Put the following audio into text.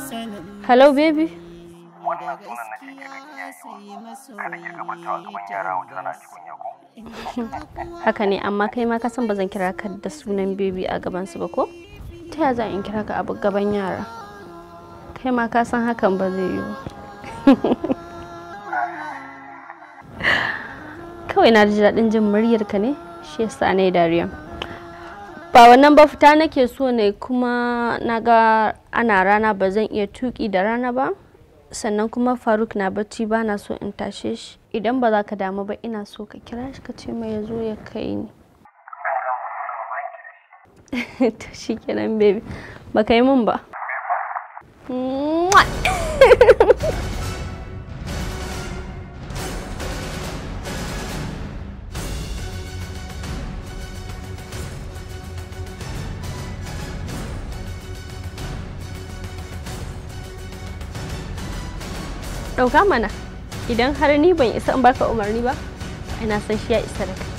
Hello, baby. Wannan sunan na ce ki rika kiyayewa. Kada ki rika mantawa gaban yara, wata rana ji kunya ko? Haka ne, amma kai ma ka san ba zan kira ka da sunan baby a gaban su ba ko? Ta ya zan in kira ka a gaban yara? Kai ma ka san hakan ba zai yiwu. Kawai na ji daɗin jin muryarka ne, shi yasa na yi dariya. Ba wannan ba, fita nake so ne kuma na ga ana rana, ba zan iya tuki da rana ba. Sannan kuma Faruk na bacci, ba na so in tashe shi. Idan ba za ka damu ba, ina so ka kira shi ka ce mai ya zo ya kai ni. To shikenan baby, ba ka yi min ba. Mwah! Ɗauka mana, idan har ni ban isa in baka umarni ba, ina san shi ya isa da kai.